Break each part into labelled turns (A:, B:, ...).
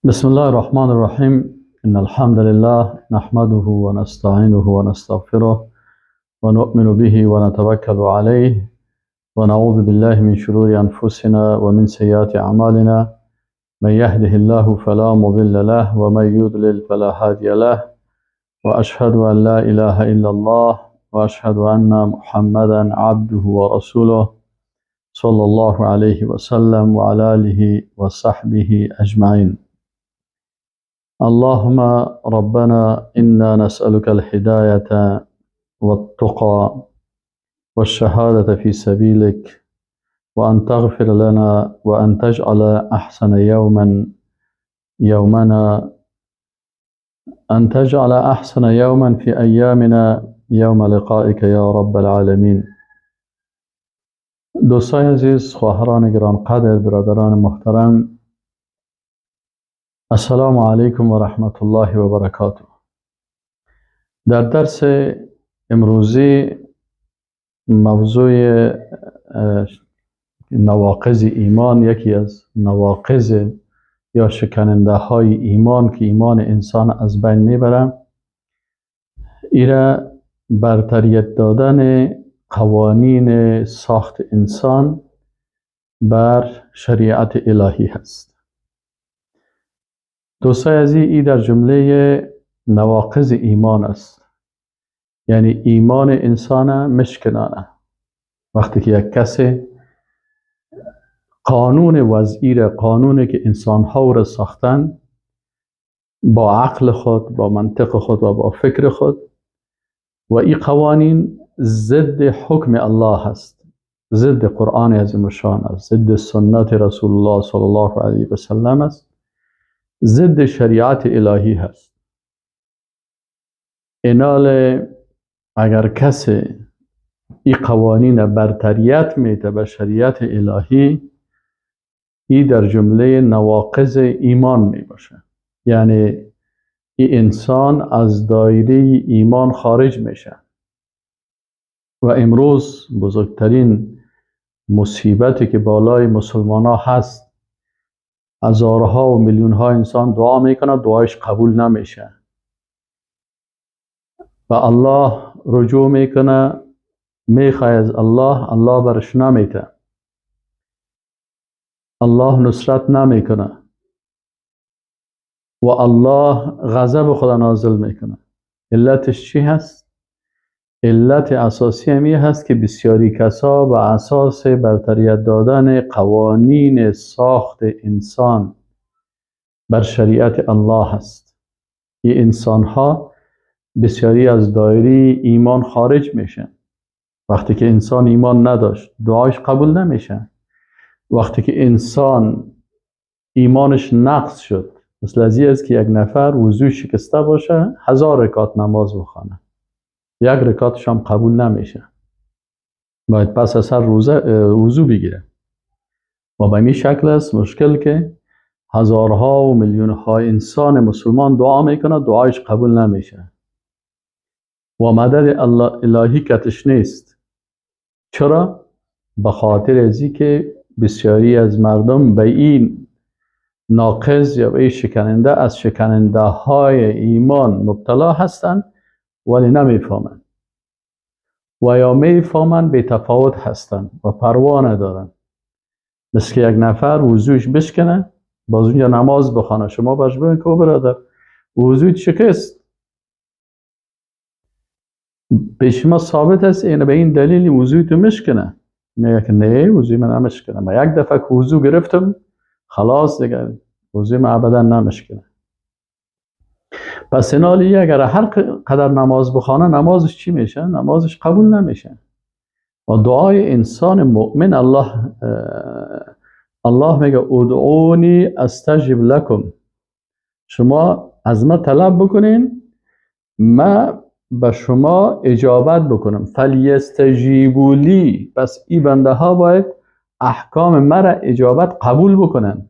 A: بسم الله الرحمن الرحیم. ان الحمد لله نحمده ونستعینه ونستغفره ونؤمن به ونتوکل علیه ونعوذ بالله من شرور انفسنا ومن سیئات اعمالنا. من يهده الله فلا مضل له ومن يضلل فلا هادي له، واشهد ان لا اله الا الله واشهد ان محمدا عبده ورسوله صلى الله عليه وسلم وعلى آله وصحبه اجمعین. اللهم ربنا إنا نسألك الهداية والتقى والشهادة في سبيلك، وأن تغفر لنا وأن تجعل أحسن يوما يومنا أن تجعل أحسن يوما في أيامنا يوم لقائك يا رب العالمين. دوستای عزیز، خواهران گرانقدر، برادران محترم، السلام علیکم و رحمت الله و برکاته. در درس امروزی موضوع نواقض ایمان، یکی از نواقض یا شکننده های ایمان که ایمان انسان از بین میبره، ایره برتریت دادن قوانین ساخت انسان بر شریعت الهی هست. دوستای عزیز، ای در جمله نواقض ایمان است، یعنی ایمان انسان مشکنانه. وقتی که یک کسی قانون وضعی را، قانونی که انسان ها را ساختن با عقل خود، با منطق خود و با فکر خود، و این قوانین ضد حکم الله است، ضد قرآن عظیم الشان است، ضد سنت رسول الله صلی الله علیه و سلم است، ضد شریعت الهی هست. اینال اگر کسی این قوانین برتریت میده به شریعت الهی، ای در جمله نواقض ایمان می باشه، یعنی این انسان از دایره ایمان خارج میشه. و امروز بزرگترین مصیبتی که بالای مسلمان ها هست، هزارها و میلیون ها انسان دعا میکنه، دعایش قبول نمیشه و الله رجوع میکنه، میخواه از الله، الله برش نمیته، الله نصرت نمیکنه و الله غضب خدا نازل میکنه. علتش چی هست؟ علت اساسی همی هست که بسیاری کسا به اساس برتریت دادن قوانین ساخت انسان بر شریعت الله هست. این انسان ها بسیاری از دایره ایمان خارج میشن. وقتی که انسان ایمان نداشت، دعایش قبول نمیشه. وقتی که انسان ایمانش نقص شد، مثل از این است که یک نفر وضوع شکسته باشه، 1000 رکعت نماز بخوانه، یک رکعتش هم قبول نمیشه، باید پس از هر روزه وضو بگیره. و به این شکل است مشکل که هزارها و میلیونها انسان مسلمان دعا میکنه، دعایش قبول نمیشه و مدد الله الهی کتش نیست. چرا؟ به خاطر از که بسیاری از مردم به این ناقض یا به این شکننده، از شکننده های ایمان مبتلا هستند، ولی نمیفهمند و یا میفهمند به تفاوت هستند و پروا ندارند. مثل که یک نفر وضوش بشکنه، باز اونجا نماز بخوانه، شما برش بگید که برادر وضوت شکست، به شما ثابت است اینه، به این دلیل وضوی تو مشکنه. میگه که نه، وضوی من نمشکنه، من یک دفعه که وضو گرفتم خلاص دیگه وضوی من ابدا نمشکنه. پس اینالی اگر هر قدر نماز بخوانه، نمازش چی میشه؟ نمازش قبول نمیشه. و دعای انسان مؤمن، الله میگه ادعونی استجب لکم، شما از ما طلب بکنین، ما به شما اجابت بکنم. فلیستجیبوا لی، پس این بنده ها باید احکام مرا اجابت قبول بکنن،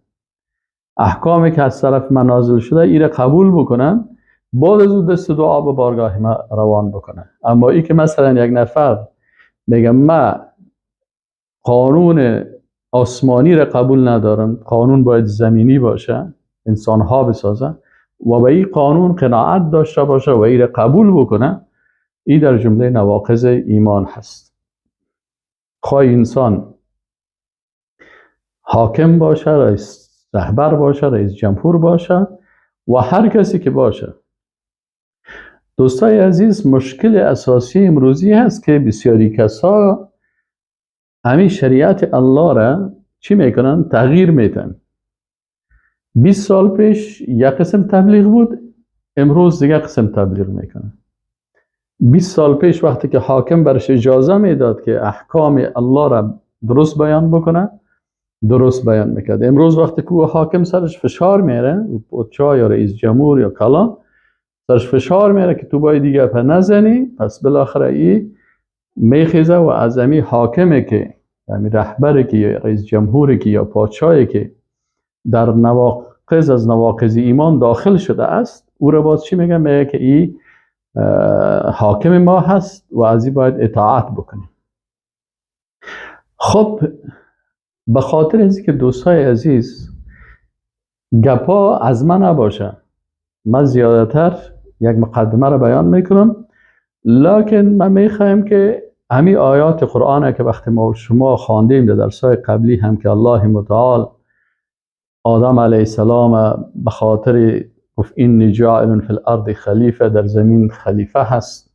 A: احکامی که از طرف من نازل شده ایره قبول بکنن، بعد از او دست دعا به بارگاه ما روان بکنن. اما ای که مثلا یک نفر میگه من قانون آسمانی را قبول ندارم، قانون باید زمینی باشه، انسانها بسازه و به این قانون قناعت داشته باشه و این قبول بکنه، این در جمله نواقض ایمان هست. خواه انسان حاکم باشه، رئیس رهبر باشه، رئیس جمهور باشه و هر کسی که باشه. دوستای عزیز، مشکل اساسی امروزی هست که بسیاری کسا همین شریعت الله را چی میکنن؟ تغییر میتن. 20 سال پیش یک قسم تبلیغ بود، امروز دیگه قسم تبلیغ میکنن. 20 سال پیش وقتی که حاکم برش اجازه میداد که احکام الله را درست بیان بکنه، درست بیان میکرد. امروز وقتی که حاکم سرش فشار میاره، پادشاه یا رئیس جمهور یا کلان سرش فشار میاره که تو باید دیگه پا نزنی، پس بالاخره ای میخیزه و از امی حاکمه که، یعنی رهبری که یا رئیس جمهوری که یا پادشاهی که در نواقض از نواقض ایمان داخل شده است، او را باز چی میگه؟ میگه که ای حاکم ما هست و از این باید اطاعت بکنیم. خب به خاطر از که دوستای عزیز گپا از من نباشه، من زیادتر یک مقدمه را بیان میکنم، لکن من میخوایم که همین آیات قرآن که وقتی ما شما خواندیم در درسای قبلی هم که الله متعال آدم علیه السلام به خاطر گفت اینی جاعل فی الارض خلیفه، در زمین خلیفه هست،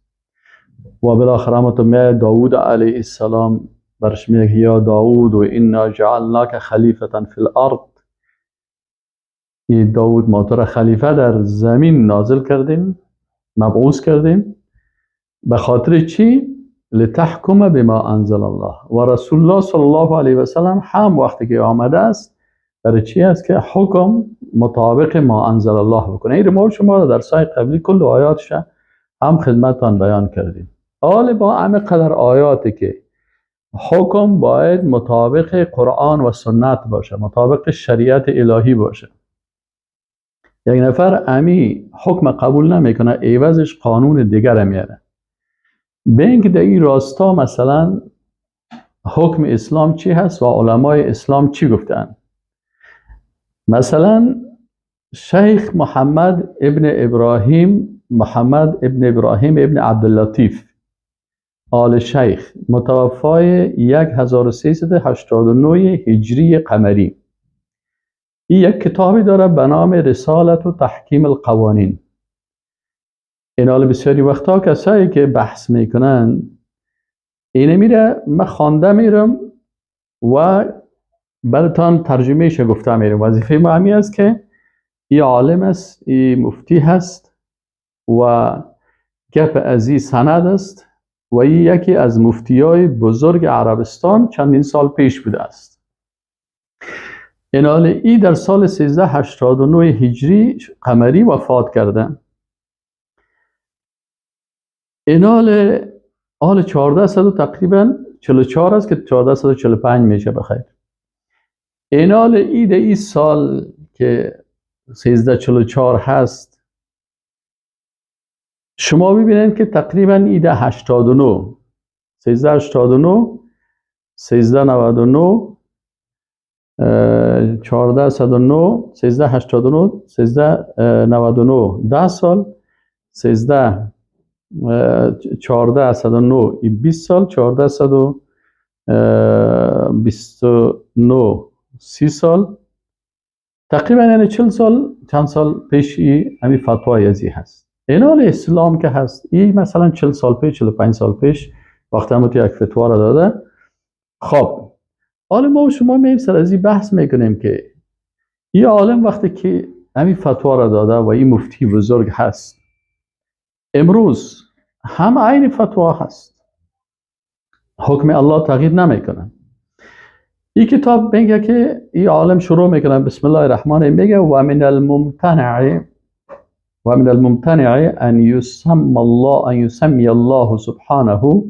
A: و بالاخره هم داود علیه السلام برش میگه یا داود و انا جعلناک خلیفه فی الارض، ای داود ما تو را خلیفه در زمین نازل کردیم، مبعوث کردیم، به خاطر چی؟ لتحکم بما انزل الله. و رسول الله صلی الله علیه و سلم هم وقتی که آمده است برای چی است؟ که حکم مطابق ما انزل الله بکنه. این ما شما در سای قبلی کل آیاتش هم خدمتان بیان کردیم. حال با همه قدر آیاتی که حکم باید مطابق قرآن و سنت باشه، مطابق شریعت الهی باشه، یک نفر امی حکم قبول نمیکنه، عوضش قانون دیگر میاره. به اینکه در این راستا مثلا حکم اسلام چی هست و علمای اسلام چی گفتن. مثلا شیخ محمد ابن ابراهیم، محمد ابن ابراهیم ابن عبداللطیف آل شیخ، متوفای 1389 هجری قمری، این یک کتابی داره به نام رسالت و تحکیم القوانین. این حال بسیاری وقتا کسایی که بحث میکنن اینه میره، من خوانده میرم و براتان ترجمهش گفته میرم. وظیفه ما همی است که ای عالم است، ای مفتی هست و گپ ازی سند است و ای یکی از مفتیای بزرگ عربستان چندین سال پیش بوده است. این حال ای در سال 1389 هجری قمری وفات کرده. این حال 1400 تقریبا 44 است که 1445 میشه بخیر. این حال ای در این سال که 1344 هست، شما ببینید که تقریبا ایده 89 1389 1399 1409 1389 1399 10 سال، 13 1409 20 سال، 1429 30 سال، تقریبا یعنی 40 سال چند سال پیش همین فتوای ازی هست. این حال اسلام که هست این مثلا 40 سال پیش، 45 سال پیش وقتی هم یک فتوا را داده. خب حالا ما و شما میایم سر از این بحث میکنیم که این عالم وقتی که همین فتوا را داده و این مفتی بزرگ هست، امروز هم عین فتوا هست، حکم الله تغییر نمیکنه. این کتاب میگه که این عالم شروع میکنه بسم الله الرحمن الرحیم، میگه و من الممتنع ومن الممتنع أن يسمى الله أن يسمي الله سبحانه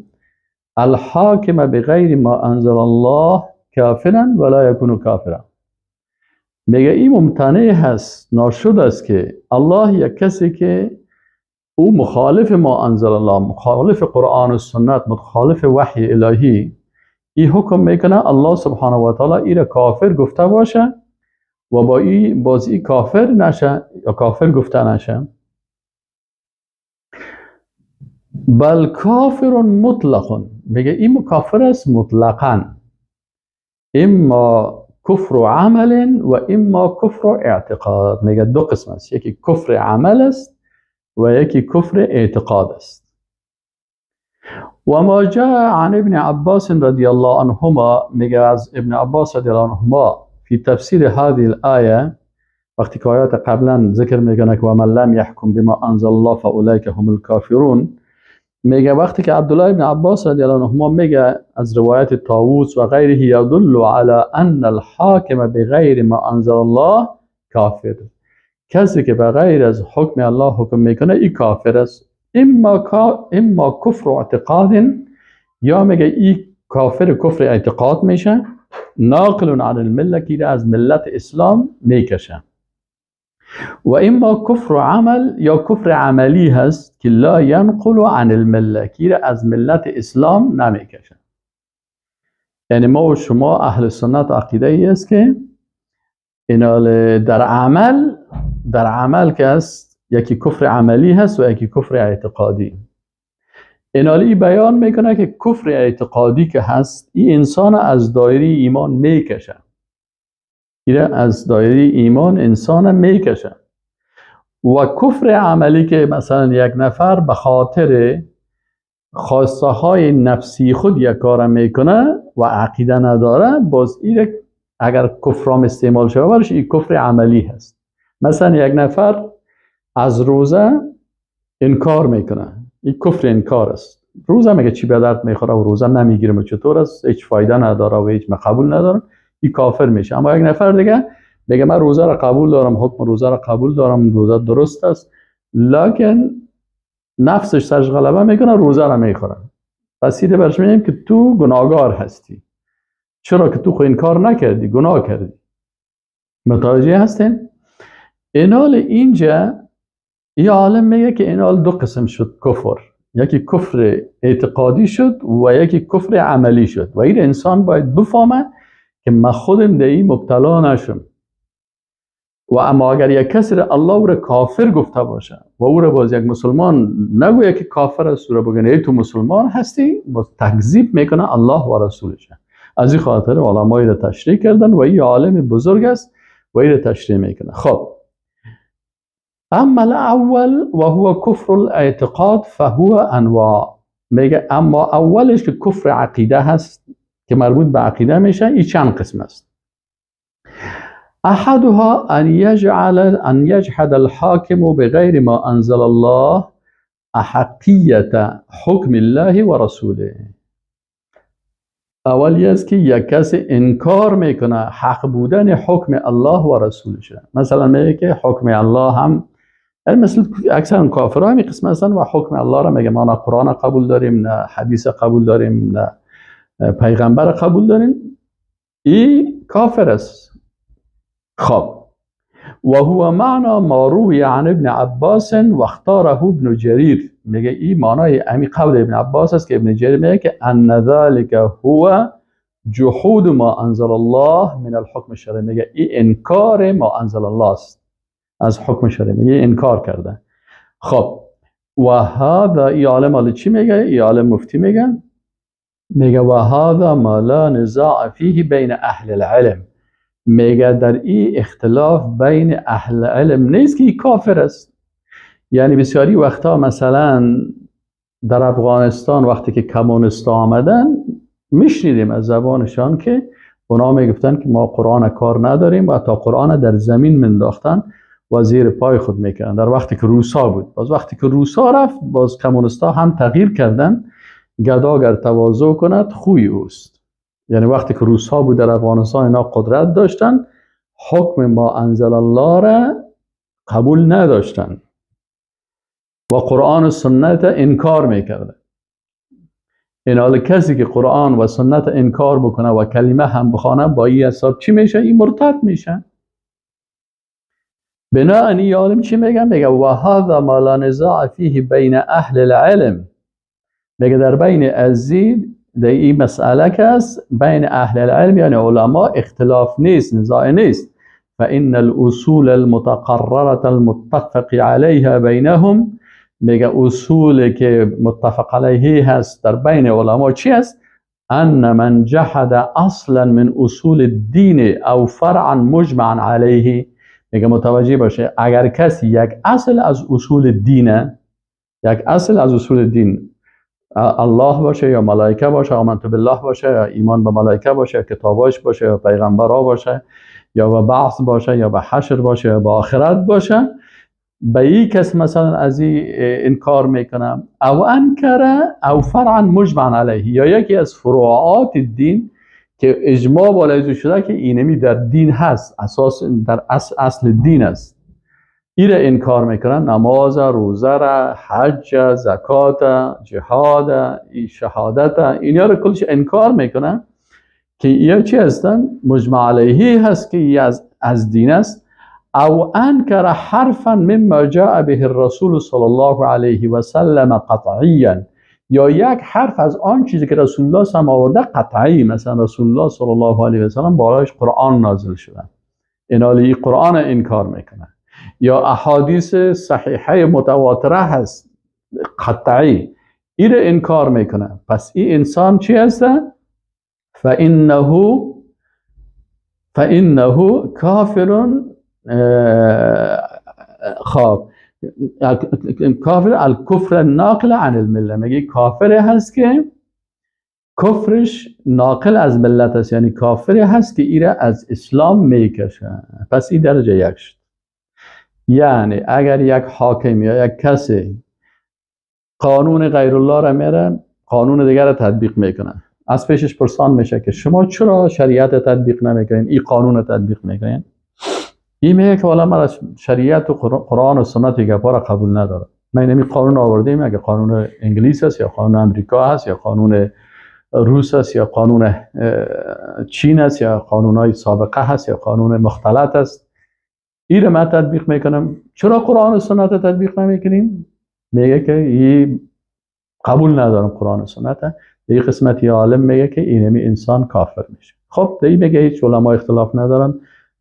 A: الحاكم بغير ما أنزل الله كافرا ولا يكون كافرا. میگه این ممتنع هست، ناشد است که الله یک کسی که او مخالف ما انزل الله، مخالف قرآن و سنت، مخالف وحی الهی، این حکم میکنه الله سبحانه و تعالی ای را کافر گفته باشه و با این باز این کافر نشه یا کافر گفته نشه. بل کافر مطلق، میگه این کافر است مطلقا، اما کفر عمل و اما کفر اعتقاد. میگه دو قسم است، یکی کفر عمل است و یکی کفر اعتقاد است. و ما جاء عن ابن عباس رضی الله عنهما، میگه از ابن عباس رضی الله عنهما فی تفسیر هذه الآیه، وقتی که آیات قبلا ذکر میکنه که و من لم یحکم بما انزل الله فاولئک هم الکافرون، میگه وقتی که عبدالله ابن عباس رضی الله عنهما میگه از روایت طاووس و غیره یدل علی ان الحاکم بغیر ما انزل الله کافر، کسی که بغیر از حکم الله حکم میکنه این کافر است. اما کفر اعتقاد، یا میگه این کافر کفر اعتقاد میشه، ناقل عن المله که از ملت اسلام میکشه، و اما کفر عمل یا کفر عملی هست که لا ینقل عن المله که از ملت اسلام نمیکشه. یعنی ما و شما اهل سنت عقیده ای است که اینال در عمل که است یکی کفر عملی هست و یکی کفر اعتقادی. اینال ای بیان میکنه که کفر اعتقادی که هست این انسان از دایره ایمان میکشه، این از دایره ایمان انسان میکشه. و کفر عملی که مثلا یک نفر به خاطر خواسته های نفسی خود یک کار میکنه و عقیده نداره، باز این اگر کفرام استعمال شده برش این کفر عملی هست. مثلا یک نفر از روزه انکار میکنه، این کفر انکار است. روزه میگه چی به درد میخوره و روزه نمیگیرم و چطور است، هیچ فایده نداره و هیچ قبول ندارم، این کافر میشه. اما یک نفر دیگه میگه من روزه را قبول دارم، حکم روزه را قبول دارم، روزه درست است، لکن نفسش سرش غلبه میکنه روزه را میخوره. پس اینه برش میگیم که تو گناهگار هستی، چرا که تو خو انکار نکردی، گناه کردی. متوجه هستین؟ اینال اینجا این عالم میگه که اینال دو قسم شد کفر، یکی کفر اعتقادی شد و یکی کفر عملی شد. و این انسان باید بفهمه که من خودم در این مبتلا نشم. و اما اگر یک کسی را الله او را کافر گفته باشه و او را باز یک مسلمان نگویه که کافر است، او را بگه ای تو مسلمان هستی، باز تکذیب میکنه الله و رسولش. از این خاطر علمای را تشریح کردن و این عالم بزرگ است و این را تشریح میکنه. خب اما الاول و هو کفر الاعتقاد فهو انواع، میگه اما اولش که کفر عقیده هست که مربوط به عقیده میشه، این چند قسم است. احدها ان يجحد الحاكم بغیر ما انزل الله احقیت حکم الله و رسوله. اولی است که یک کسی انکار میکنه حق بودن حکم الله و رسولش. مثلا میگه که حکم الله هم مثل اکثر کافرها همین قسم هستن و حکم الله را میگه ما نه قرآن قبول داریم، نه حدیث قبول داریم، نه پیغمبر قبول داریم، این کافر است. خب و هو معنا ما روی عن ابن عباس و اختاره ابن جریر، میگه این معنای امی قول ابن عباس است که ابن جریر میگه که ان ذلك هو جحود ما انزل الله من الحکم الشرعی، میگه این انکار ما انزل الله است از حکم شرعی، میگه انکار کرده. خب و هذا ای عالم حالا چی میگه؟ ای عالم مفتی میگه، میگه و هذا ما لا نزاع فیه بین اهل العلم، میگه در این اختلاف بین اهل علم نیست که این کافر است. یعنی بسیاری وقتا مثلا در افغانستان وقتی که کمونیست آمدن میشنیدیم از زبانشان که اونا میگفتن که ما قرآن کار نداریم و تا قرآن در زمین منداختن و زیر پای خود میکردن در وقتی که روسا بود. باز وقتی که روسا رفت باز کمونیستا هم تغییر کردن، گدا گر تواضع کند خوی اوست. یعنی وقتی که روسا بود در افغانستان اینا قدرت داشتن، حکم ما انزل الله را قبول نداشتن و قرآن و سنت انکار میکردن. این حال کسی که قرآن و سنت انکار بکنه و کلمه هم بخوانه با این حساب چی میشه؟ این مرتد میشه. بناءً این عالم چی میگه؟ میگه و هذا ما لا نزاع فیه بین اهل العلم، میگه در بین ازید در این مسئله که است بین اهل العلم یعنی علما اختلاف نیست، نزاع نیست. فإن الأصول المتقررة المتفق عليها بينهم، میگه اصول که متفق علیه هست در بین علما چی است؟ ان من جحد اصلا من اصول الدین او فرعا مجمعا علیه. میگه متوجه باشه اگر کسی یک اصل از اصول دین، یک اصل از اصول دین، الله باشه یا ملائکه باشه، آمنت بالله باشه یا ایمان به ملائکه باشه یا کتاباش باشه یا پیغمبرا باشه یا به بعث باشه یا به حشر باشه یا به آخرت باشه، به این کس مثلا از این انکار میکنه، او انکر او فرعا مجمعا علیه، یا یکی از فروعات دین که اجماع بالای شده که اینمی در دین هست، اساس در اصل دین است، این را انکار میکنن، نماز، روزه را، حج، زکات، جهاد، شهادت، اینا را کلش انکار میکنن که اینا چی هستن؟ مجمع علیه هست که ای از دین است. او انکر حرفا مما جاء به الرسول صلی الله علیه و سلم قطعیا، یا یک حرف از آن چیزی که رسول الله صلی الله علیه و آورده قطعی، مثلا رسول الله صلی الله علیه و سلم بالایش قرآن نازل شده، اینالی قرآن انکار میکنه، یا احادیث صحیحه متواتره هست قطعی، این را انکار میکنه. پس این انسان چی هست؟ فإنه کافر. خب کافر الکفر الناقل عن المله، میگه کافر هست که کفرش ناقل از ملت است، یعنی کافر هست که ایره از اسلام میکشه. پس این درجه یک شد. یعنی اگر یک حاکم یا یک کسی قانون غیر الله را میره، قانون دیگر را تطبیق میکنه، از پیشش پرسان میشه که شما چرا شریعت تطبیق نمیکنین، این قانون را تطبیق میکنین؟ این میگه که والا من شریعت و قرآن و سنت گپا را قبول ندارم، من اینمی قانون آوردیم، اگه قانون انگلیس است یا قانون امریکا هست یا قانون روس است یا قانون چین است یا قانون های سابقه هست یا قانون مختلط است، این را من تطبیق میکنم، چرا قرآن و سنت تطبیق نمیکنیم؟ میگه که این قبول ندارم قرآن و سنت. در قسمت عالم میگه که اینمی انسان کافر میشه. خب در این میگه هیچ علما اختلاف ندارن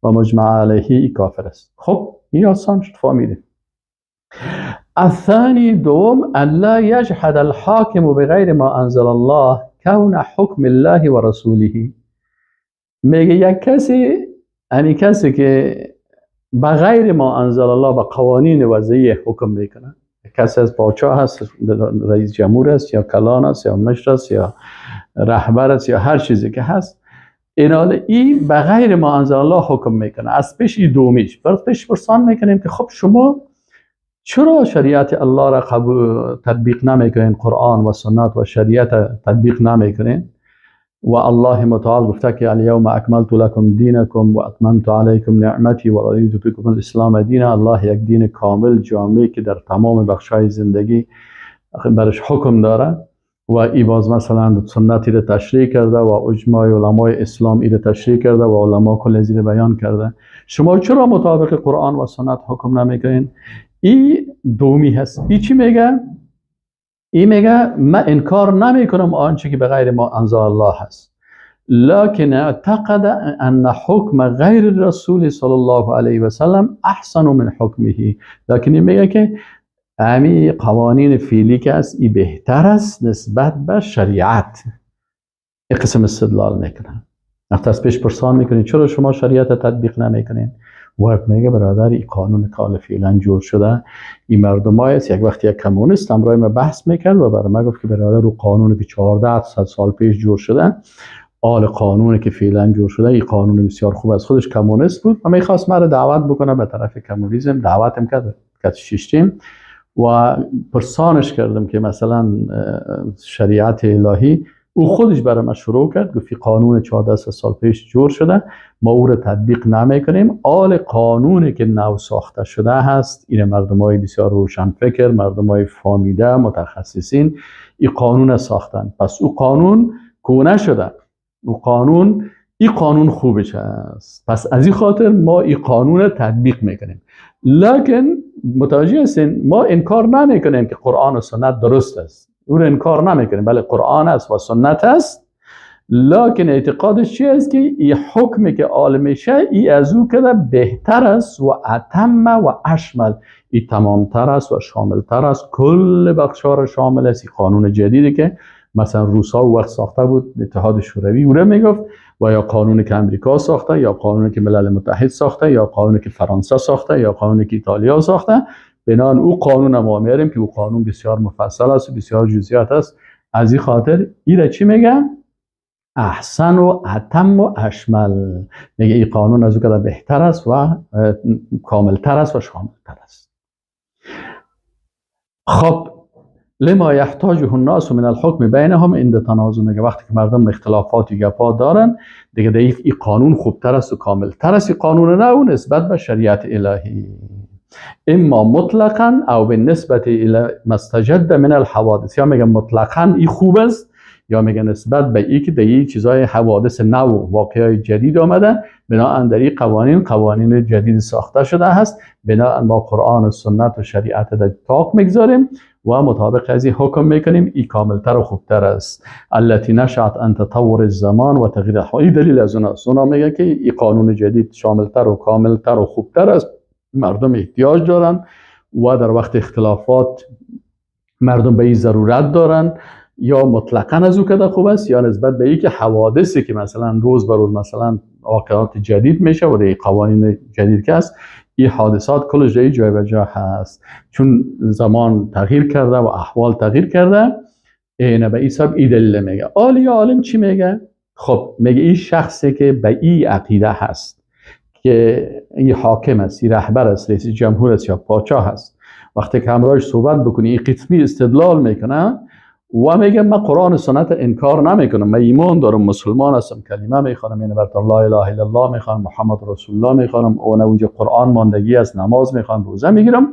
A: و مجمع علیه ای کافر است. خب این آسان شد، فهمیدیم. الثاني دوم، الا یجحد الحاکم بغیر ما انزل الله کون حکم الله و رسوله. میگه یک کسی، یعنی کسی که بغیر ما انزل الله به قوانین وضعی حکم میکنه، کسی از پادشاه هست، رئیس جمهور است یا کلان است یا مشر است یا رهبر است یا هر چیزی که هست، اینال ای بغیر ما انزل الله حکم میکنه. از پیش ای دومیش برای پیش پرسان میکنیم که خب شما چرا شریعت الله را قبول تطبیق نمیکنین، قرآن و سنت و شریعت تطبیق نمیکنین؟ و الله متعال گفته که الیوم اکملت لکم دینکم و اتممت علیکم نعمتی و رضیت لکم الاسلام دینا. الله یک دین کامل جامع که در تمام بخش‌های زندگی برش حکم داره و ای باز مثلا سنتی را تشریح کرده و اجماع علمای اسلام ای را تشریح کرده و علما کل از بیان کرده. شما چرا مطابق قرآن و سنت حکم نمیکنین؟ ای دومی هست. ای چی میگه؟ ای میگه من انکار نمیکنم آنچه که به غیر ما انزل الله هست، لكن اعتقد ان حکم غیر الرسول صلی الله علیه و سلم احسن من حکمه. لكن میگه که امی قوانین فعلی که است ای بهتر است نسبت به شریعت. این قسم استدلال میکنن. وقتی از پیش پرسان میکنین چرا شما شریعت تطبیق نمیکنین، وقت میگه برادر این قانون که فعلا جور شده این مردمای است. یک وقت یک کمونیست همراه ما بحث میکرد و برای ما گفت که برادر رو قانونی که 1400 سال پیش جور شده، آل قانونی که فعلا جور شده این قانون بسیار خوب است. خودش کمونیست بود و میخواست مرا دعوت بکنه به طرف کمونیسم. دعوتم کرد که شیشتیم و پرسانش کردم که مثلا شریعت الهی، او خودش برای ما شروع کرد گفت قانون 14 سال پیش جور شده ما او را تطبیق نمیکنیم، آل قانونی که نو ساخته شده هست این مردمای بسیار روشنفکر، مردمای فامیده، متخصصین این قانون ساختن، پس او قانون کونه شده، او قانون این قانون خوبش هست، پس از این خاطر ما این قانون تطبیق میکنیم. لکن متوجه هستین ما انکار نمیکنیم که قرآن و سنت درست است، او رو انکار نمیکنیم، بله قرآن است و سنت است، لکن اعتقادش چی است که این حکمی که عالم میشه ای از او که بهتر است و اتم و اشمل، ای تمامتر است و شاملتر است، کل بخش‌ها را شامل است. این قانون جدیدی که مثلا روسا وقت ساخته بود، اتحاد شوروی او را میگفت، و یا قانونی که امریکا ساخته، یا قانونی که ملل متحد ساخته، یا قانونی که فرانسه ساخته، یا قانونی که ایتالیا ساخته. بنان او قانون ما میاریم که او قانون بسیار مفصل است و بسیار جزئیات است. از این خاطر ایره چی میگه؟ احسن و اتم و اشمل. میگه این قانون از او که بهتر است و کاملتر است و شاملتر است. خب لما یحتاجه الناس من الحکم بینهم عند تنازع، میگه وقتی که مردم اختلافات گپا دارن دیگه در این قانون خوبتر است و کاملتر است، این قانون نه نسبت به شریعت الهی، اما مطلقا او بالنسبه الى ما استجد من الحوادث. یا میگه مطلقا این خوب است، یا میگه نسبت به ای که در این چیزای حوادث نو واقعای جدید آمده، بناءً در این قوانین جدید ساخته شده هست، بناءً با قرآن و سنت و شریعت در طاق میگذاریم و مطابق از این حکم میکنیم، این کاملتر و خوبتر است. التي نشأت عن تطور الزمان و تغییر الاحوال. این دلیل از اوناست. اونا میگه که این قانون جدید شاملتر و کاملتر و خوبتر است، مردم احتیاج دارن و در وقت اختلافات مردم به این ضرورت دارن، یا مطلقا از او که خوب است، یا نسبت به اینکه حوادثی که مثلا روز به روز مثلا واقعات جدید میشه و قوانین جدید که است، این حادثات کلش در جای به جا هست، چون زمان تغییر کرده و احوال تغییر کرده. اینه به این سبب این دلیل میگه. عالی عالم چی میگه؟ خب میگه این شخصی که به این عقیده هست که این حاکم است، این رهبر است، رئیس جمهور است یا پادشاه است، وقتی که همراهش صحبت بکنی این قسمی استدلال میکنه و میگه من قرآن و سنت انکار نمیکنم، من ایمان دارم، مسلمان هستم، کلمه میخوانم، یعنی برات لا اله الا الله میخوانم، محمد رسول الله میخوانم، و اونجا قرآن ماندگی است، نماز میخوانم، روزه میگیرم،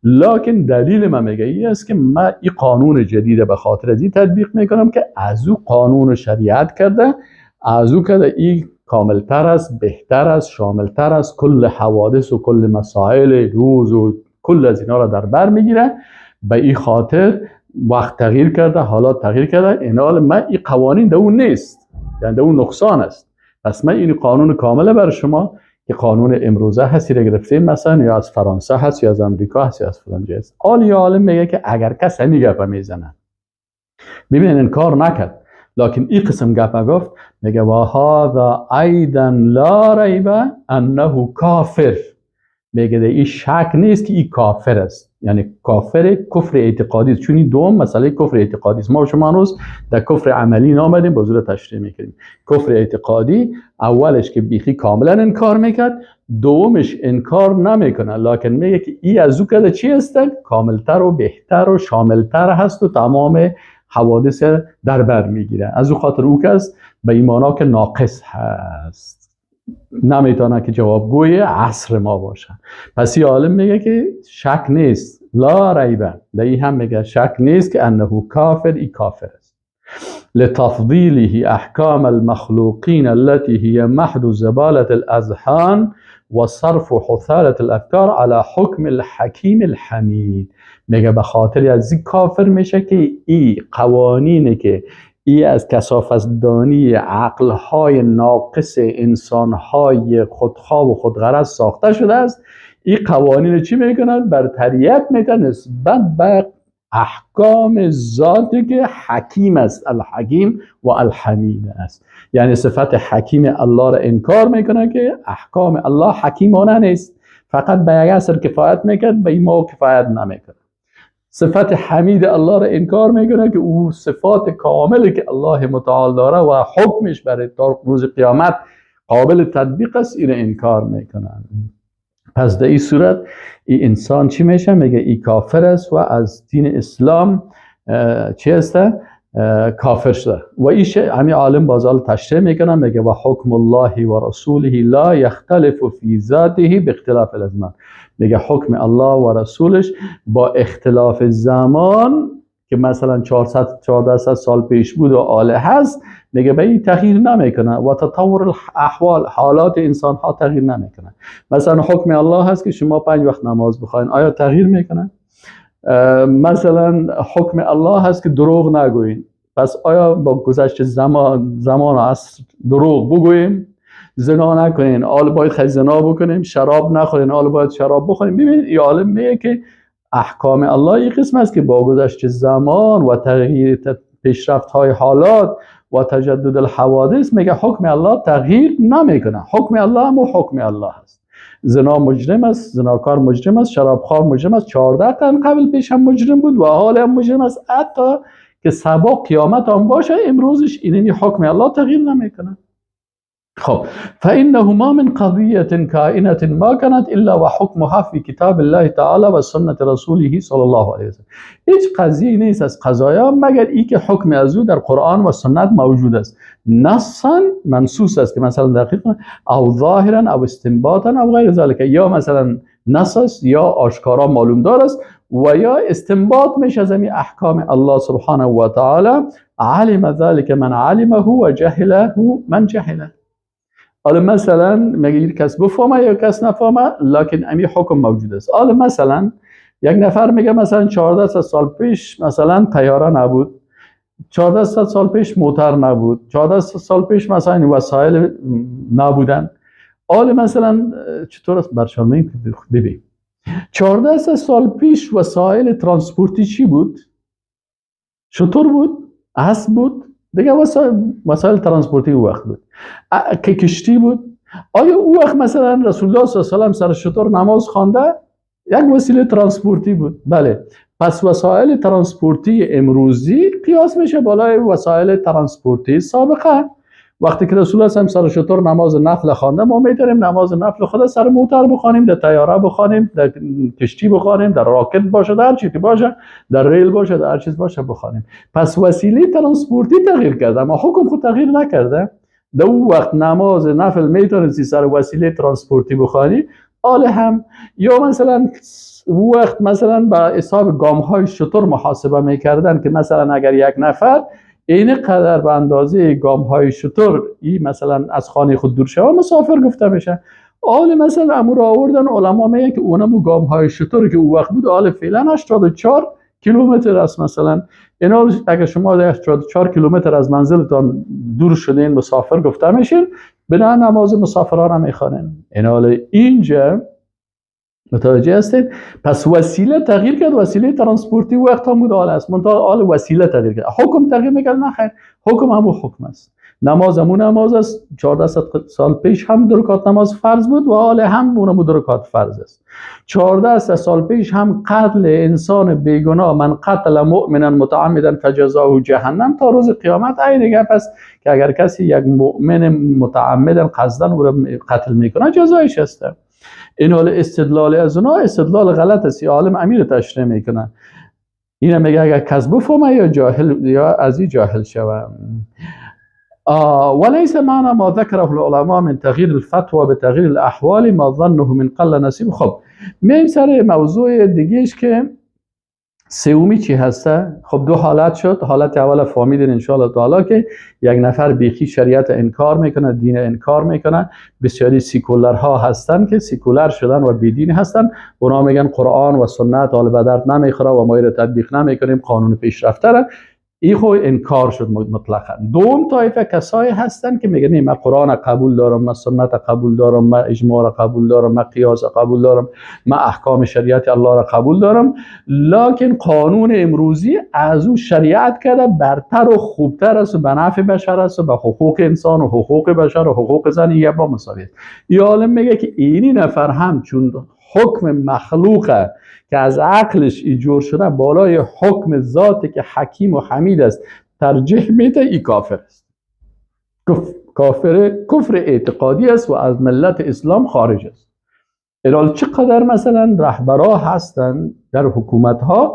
A: لکن دلیل من میگه این است که من این قانون جدید به خاطر از این تطبیق میکنم که از او قانون شریعت کرده، از او کرده این کاملتر است، بهتر است، شاملتر است، کل حوادث و کل مسائل روز و کل از اینا را در بر میگیره. به این خاطر وقت تغییر کرده، حالات تغییر کرده، این حال من این قوانین در اون نیست، یعنی در اون نقصان است. پس من این قانون کامله بر شما که قانون امروزه هستی را گرفتیم، مثلا یا از فرانسه هست یا از امریکا هست یا از فلان جای هست. عالی عالم میگه که اگر کس همین گپ میزنه، ببینید انکار نکرد، لکن این قسم گپ گفت، میگه و هذا ایضا لا ریب انه کافر. میگه این شک نیست که این کافر است، یعنی کافر کفر اعتقادی است، چون این دوم مسئله کفر اعتقادی است. ما شما هنوز در کفر عملی نامدیم، با زور تشریح میکنیم. کفر اعتقادی اولش که بیخی کاملا انکار میکرد، دومش انکار نمیکنه، لکن میگه که این از او که چی است؟ کاملتر و بهتر و شاملتر هست و تمام حوادث در بر میگیره. از او خاطر او کس به ایمانا که ناقص هست، نمیتونه که جوابگوی عصر ما باشه. پس این عالم میگه که شک نیست، لا ریبه، در این هم میگه شک نیست که انه کافر، ای کافر است. لتفضیله احکام المخلوقین التي هي محض زبالة الاذهان و صرف حثالة الافکار على حکم الحکیم الحمید. میگه به خاطر از این کافر میشه که ای قوانینی که ای از کثافت‌دانی عقل‌های ناقص انسان‌های خودخواه و خودغرض ساخته شده است، این قوانین چی میکنن؟ برتریت میتن نسبت به احکام ذاتی که حکیم است، الحکیم و الحمید است. یعنی صفت حکیم الله را انکار میکنه که احکام الله حکیمانه نیست، فقط به یک اثر کفایت میکرد، به این ما کفایت نمیکنه. صفت حمید الله را انکار میکنه که او صفات کاملی که الله متعال داره و حکمش برای تا روز قیامت قابل تطبیق است، این انکار میکنن. پس در این صورت این انسان چی میشه؟ میگه ای کافر است و از دین اسلام چی است؟ کافر شده. و این همین عالم بازال تشریح میکنه، میگه و حکم الله و رسوله لا یختلف فی ذاته باختلاف الازمان. میگه حکم الله و رسولش با اختلاف زمان که مثلا 1400 سال پیش بود و آله هست، میگه به این تغییر نمیکنه و تطور الاحوال، حالات انسان ها تغییر نمیکنه. مثلا حکم الله هست که شما 5 وقت نماز بخواین، آیا تغییر میکنه؟ مثلا حکم الله هست که دروغ نگوین، پس آیا با گذشت زمان و عصر دروغ بگوییم؟ زنا نکنین، حالا باید خیلی زنا بکنیم، شراب نخورین، حالا باید شراب بخوریم. ببینید این عالم میگه که احکام الله یک قسم است که با گذشت زمان و تغییر پیشرفت های حالات و تجدد الحوادث میگه حکم الله تغییر نمیکنه. حکم الله هم حکم الله است. زنا مجرم است، زناکار مجرم است، شرابخوار مجرم است، 14 قرن قبل پیش هم مجرم بود و حال هم مجرم است، حتی که سبا قیامت هم باشه امروزش اینمی حکم الله تغییر نمیکنه. خب فإنه ما من قضية كائنة ما كانت إلا وحكمها في كتاب الله تعالى و سنة رسوله صلی الله علیه وسلم. هیچ قضیه نیست از قضایا مگر ای که حکم از او در قرآن و سنت موجود است، نصا منصوص است که مثلا دقیق او ظاهرا او استنباطا او غیر ذلك، یا مثلا نص است یا آشکارا معلوم دار است و یا استنباط میشه از این احکام الله سبحانه و تعالی. علم ذلك من علمه و جهله من جهله. حالا مثلا مگه کس بفهمه یا کس نفهمه، لکن امی حکم موجود است. حالا مثلا یک نفر میگه مثلا 14 سال پیش مثلا طیاره نبود، 14 سال پیش موتر نبود، 14 سال پیش مثلا این وسایل نبودن. حالا مثلا چطور است برشان ببین 14 سال پیش وسایل ترانسپورتی چی بود؟ شتر بود، اسب بود، دیگه وسایل ترانسپورتی او وقت بود که کشتی بود. آیا او وقت مثلا رسول الله صلی الله علیه و سلم سر شتر نماز خوانده؟ یک وسیله ترانسپورتی بود. بله، پس وسایل ترانسپورتی امروزی قیاس میشه بالای وسایل ترانسپورتی سابقه. وقتی که رسول الله سر شتر نماز نفل خوانده، ما میتونیم نماز نفل خود سر موتر بخوانیم، در طیاره بخوانیم، در کشتی بخوانیم، در راکت باشه، در هر چیزی باشه، در ریل باشه، در هر چیز باشه بخوانیم. پس وسیله ترانسپورتی تغییر کرده اما حکم خود تغییر نکرده. در اون وقت نماز نفل میتونستی سر وسیله ترانسپورتی بخوانی، آله هم یا مثلا اون وقت مثلا با حساب گام های شتر محاسبه میکردن که مثلا اگر یک نفر این قدر به اندازه گام های شتر ای مثلا از خانه خود دور شوه مسافر گفته میشه. آل مثلا امور آوردن علما میگن که اونم گام های شتر که اون وقت بود آل فعلا 84 کیلومتر است. مثلا اینا اگر شما 84 کیلومتر از منزلتان دور شدین مسافر گفته میشین، بنا نماز مسافران هم میخوانن. اینا اینجا متوجه هستید؟ پس وسیله تغییر کرد، وسیله ترانسپورتی وقت هم بود آل است، منتها آل وسیله تغییر کرد، حکم تغییر میکرد نه خیر، حکم همون حکم است. نماز همون نماز است، 14 سال پیش هم دو رکعت نماز فرض بود و آل هم اونم دو رکعت فرض است. 14 سال پیش هم قتل انسان بیگناه، من قتل مؤمنا متعمدا فجزاه جهنم، تا روز قیامت عین گپ است که اگر کسی یک مؤمن متعمدا قصدا او را قتل میکنه جزایش است. این حال استدلال از اونا استدلال غلط است، عالم امیر تشریح میکنه. اینا میگه اگر کس بفهمه یا جاهل یا از این جاهل شوه. وليس معنى ما ذكره العلماء من تغییر الفتوى بتغییر الاحوال ما ظنه من قل نصیب. خب میایم سر موضوع دیگهش که سومی چی هسته؟ خب دو حالت شد. حالت اول فهمیدین ان شاء الله تعالی که یک نفر بیخی شریعت انکار میکنه، دین انکار میکنه. بسیاری سیکولرها هستن که سیکولر شدن و بیدین هستن، اونا میگن قرآن و سنت حال به درد نمیخوره و ما رو تطبیق نمیکنیم، قانون پیشرفته را. این خو انکار شد مطلقا. دوم طایفه کسایی هستن که میگن من قرآن قبول دارم، من سنت قبول دارم، من اجماع را قبول دارم، من قیاس قبول دارم، من احکام شریعت الله را قبول دارم، لکن قانون امروزی از او شریعت کرده برتر و خوبتر است و به نفع بشر است و به حقوق انسان و حقوق بشر و حقوق زن یه با مساوی است. این عالم میگه که اینی نفر هم چون حکم مخلوقه که از عقلش ایجور شده بالای حکم ذاتی که حکیم و حمید است ترجیح میده، ای کافر است. کافر کفر اعتقادی است و از ملت اسلام خارج است. الان چقدر مثلا رهبرا هستن در حکومت ها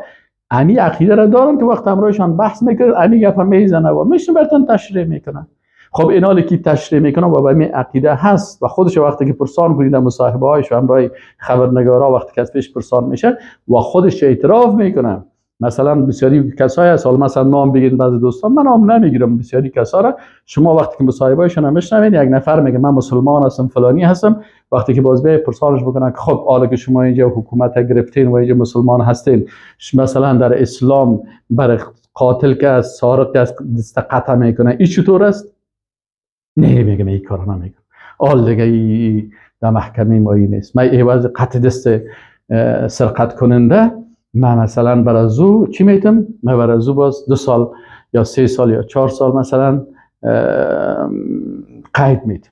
A: امی عقیده را دارن که وقت همراهشان بحث میکنن امی گپ میزنه و میشن براتون تشریح میکنن. خب اینا که تشریح میکنن و به عقیده هست و خودش وقتی که پرسان کنید در مصاحبه هایش و همراه خبرنگارا وقتی که از پیش پرسان میشه و خودش اعتراف میکنه. مثلا بسیاری کسایی هست، حالا مثلا نام بگیرید بعضی دوستان، من نام نمیگیرم، بسیاری کسا را شما وقتی که مصاحبه هایشون میشنوید یک نفر میگه من مسلمان هستم فلانی هستم، وقتی که باز به پرسانش بکنن که خب حالا که شما اینجا حکومت گرفتین و اینجا مسلمان هستین، مثلا در اسلام بر قاتل که از سارق که از دست قطع میکنه، این چطور است؟ نه، میگم این کار نمیکنم. آل دیگه ای در محکمه ما نیست. من عوض قطع دست سرقت کننده، من مثلا بر از او چی میتم؟ من بر از او باز 2 سال یا 3 سال یا 4 سال مثلا قید میتم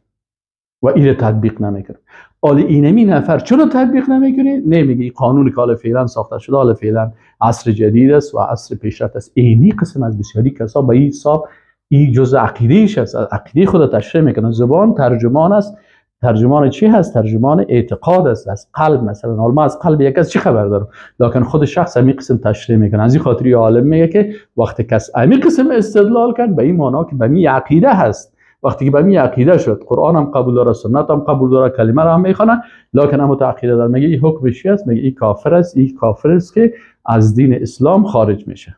A: و این تطبیق نمیکنم. حالا اینمی نفر چرا تطبیق نمیکنی؟ نمیگه قانون که حالا فعلا ساخته شده، حالا فعلا عصر جدید است و عصر پیشرفت است. اینی قسم از بسیاری کسا به این حساب این جزء عقیدهش است، عقیده خود تشریح میکنه. زبان ترجمان است. ترجمان چی هست؟ ترجمان اعتقاد است از قلب. مثلا حالا ما از قلب یک کس چی خبر دارم؟ لکن خود شخص همین قسم تشریح میکنه. از این خاطر عالم میگه که وقتی کس همین قسم استدلال کرد، به این معنا که به می عقیده هست. وقتی که به می عقیده شد، قرآن هم قبول داره، سنت هم قبول داره، کلمه را هم میخونه، لکن هم عقیده داره، میگه این حکم چی است؟ میگه این کافر است. این کافر است که از دین اسلام خارج میشه.